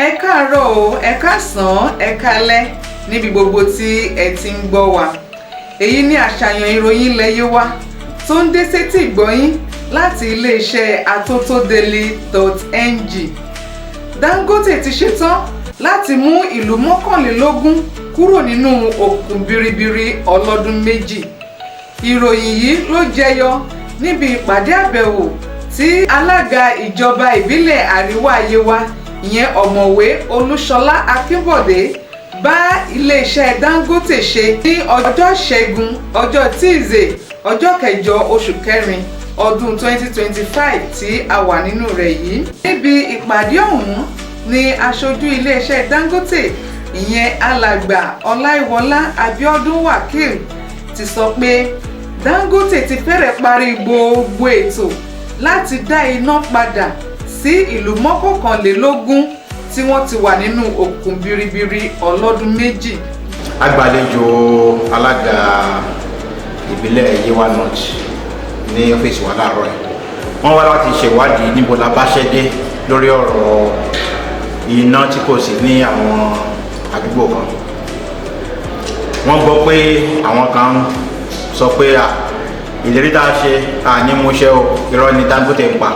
Ẹ káàárọ̀ o, ẹ káàsán, ẹ káalẹ́ níbi gbogbo tí ẹ ti ń gbọ́ wa. Èyí ni àṣàyàn ìròyìn ilẹ̀ Yewa tó ń dé sétí ìgbọ́yín láti iléeṣẹ́ atótódaily.ng. Dangote ti ṣetán láti mú ìlú 21 kúrò nínú òkùnkùn biribiri ọlọ́dún 2. Ìròyìn yìí ló jẹyọ níbi ìpàdé àbẹ̀wò tí alága ìjọba ìbílẹ̀ Àríwá Yewa, ìyẹn Ọ̀mọ̀wé Olúṣọlá Akínbọ̀dé, bá iléeṣẹ́ Dangote ṣe ní ọjọ́ Ṣẹ́gun, ọjọ́ Tuesday, ọjọ́ 8 oṣù 4 ọdún 2025 tí a wà nínú rẹ̀ yìí. Níbi ìpàdé ọ̀hún ni aṣojú iléeṣẹ́ Dangote, ìyẹn Alàgbà Ọláìwọlá Abíọ́dún Wakil, ti sọ pé Dangote ti fẹ́rẹ̀ parí gbogbo ètò láti dá iná padà sí ìlú 21 tí wọ́n ti wà nínú òkùnkùn biribiri ọlọ́dún 2. Agbàlejò alága ìbílẹ̀ Yewa North ní ọ́fíìsì wa láàárọ̀ yìí. Wọ́n wá láti ṣèwádìí níbo la bá ṣẹ́ dé lórí ọ̀rọ̀ iná tí kò sí ní àwọn àdúgbò kan. Wọ́n gbọ́ pé àwọn kan sọ pé à ìlérí tá a ṣe àní múṣẹ́ o, irọ́ ni Dangote ń pa.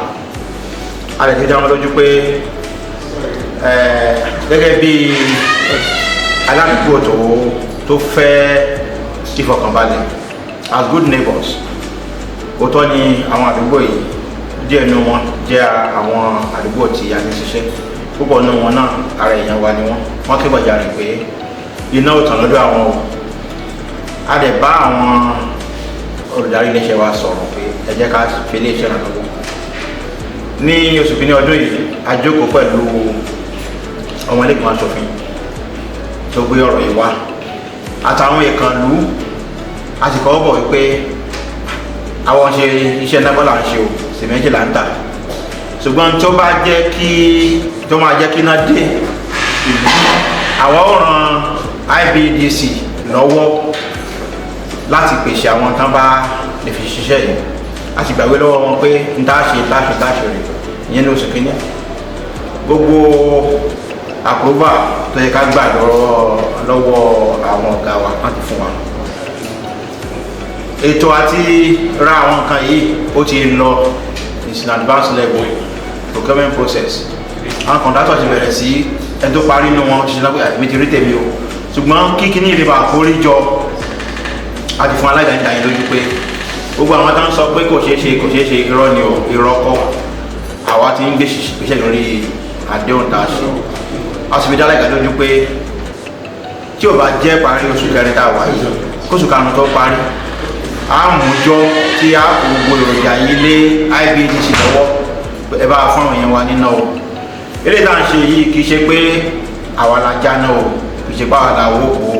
A lè fi dá wọn lójú pé gẹ́gẹ́ bí aládùúgbò tó fẹ́ ìfọ̀kànbalẹ̀, as good neighbors, òótọ́ ni àwọn àdúgbò yìí, díẹ̀ nínú wọn jẹ́ àwọn àdúgbò tí a ní ṣiṣẹ́, púpọ̀ nínú wọn náà ara èèyàn wa ni wọ́n. Wọ́n ké gbàjarè pé iná ò tàn lọ́dọ̀ àwọn o. A dẹ̀ bá àwọn olùdarí iléeṣẹ́ wa sọ̀rọ̀ pé ẹ jẹ́ ká fi iléeṣẹ́ ràn lọ́wọ́. Ní oṣù kìíní ọdún yìí, a jókòó pẹ̀lú ọmọ ilé-ìgbìmọ̀ aṣòfin tó gbé ọ̀rọ̀ yìí wá àtàwọn ìkànnlú. A sì kọ́ bọ̀ wípé àwọn ṣe iṣẹ́ náà là ń ṣe o, sìmẹ́ntì là ń tà, ṣùgbọ́n tó bá jẹ́ kí tó máa jẹ́ kí iná dé ìlú, àwọn ò ràn IBEDC lọ́wọ́ láti pèsè àwọn tán bá lè fi ṣiṣẹ́ yìí. A sì gbàgbé lọ́wọ́ wọn pé n tá ṣe tá ṣe tá ṣe rè. Ìyẹn ní oṣù kìíní. Gbogbo approval tó yẹ ká gbà lọ́wọ́ àwọn ọ̀gá wa láti fún wa, ètò àti ra àwọn nǹkan yìí, ó ti lọ, is in advanced level procurement process. Àwọn contractor ti bẹ̀rẹ̀ sí, ẹni tó parí inú wọn ṣiṣẹ́ lápẹ́ àmì ti rí tèmi o. Ṣùgbọ́n kíkíní ìrìbà àkórí jọ àti fún aláìdáyìn dáyìn lójú pé gbogbo àwọn tó ń sọ pé kò ṣeé ṣe, kò ṣeé ṣe, irọ́ ni o, irọ́ kọ́. Àwa ti ń gbé ìgbésẹ̀ lórí àdéhùn tá a ṣe. A sì fi dá aláìdáyìn lójú pé tí ò bá jẹ́ parí oṣù 4 tá a wà yìí, kóṣù 5 tó parí, a mú jọ tí a kó gbogbo èròjà yìí lé IBEDC lọ́wọ́, ẹ bá fún àwọn èèyàn wa níná o. Eléyìí tá à ń ṣe yìí, kì í ṣe pé àwa la jáná o, kì í ṣe pé àwa la wó o,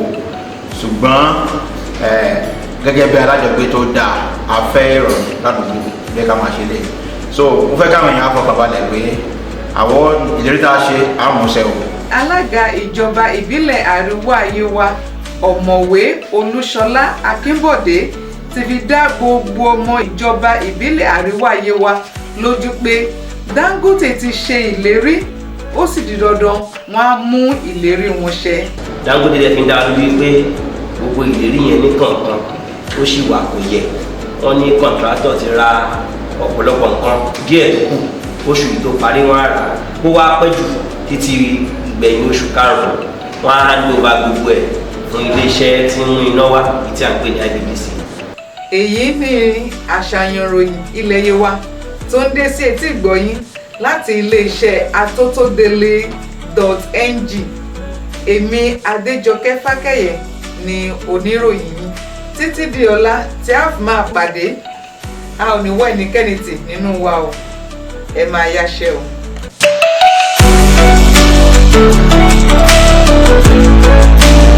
ṣùgbọ́n gẹ́gẹ́ bí alájọgbé tó dáa, a fẹ́ ìrọ̀rùn ládùúgbò bí ká máa ṣe lè. So mo fẹ́ káwọn èèyàn fọkànbalẹ̀ pé àwọn ìlérí tá a ṣe, á mú ṣẹ o. Alága ìjọba ìbílẹ̀ Àríwá Yewa, Ọ̀mọ̀wé Olúṣọlá Akínbọ̀dé, ti fi dá gbogbo ọmọ ìjọba ìbílẹ̀ Àríwá Yewa lójú pé Dangote ti ṣe ìlérí, ó sì di dandan wọn á mú ìlérí wọn ṣẹ. Dangote dẹ̀ fi ń dá wa lójú pé gbogbo ìlérí yẹn ní kọ̀ọ̀kan ó sì wà, kò yẹ. Wọ́n ní contractor ti ra ọ̀pọ̀lọpọ̀ nǹkan, díẹ̀ tó kù oṣù yìí tó parí wọn á rà á. Kó wá pẹ́ jù títí ìgbẹ̀yìn oṣù 5, wọ́n á hand over gbogbo ẹ̀ fún iléeṣẹ́ tí ń mú iná wá tí à ń pè ní IBEDC. Èyí ni àṣàyàn ìròyìn ilẹ̀ Yewa tó ń dé sí etí ìgbọ̀yín láti iléeṣẹ́ atótódaily.ng. Èmi Adéjọkẹ́ Fákẹ́yẹ ni oníròyìn yín títí di ọ̀la tí a fi máa pàdé. A ò ní wá ẹnikẹ́ni tì nínú wa o. Ẹ máa yáṣẹ́ o.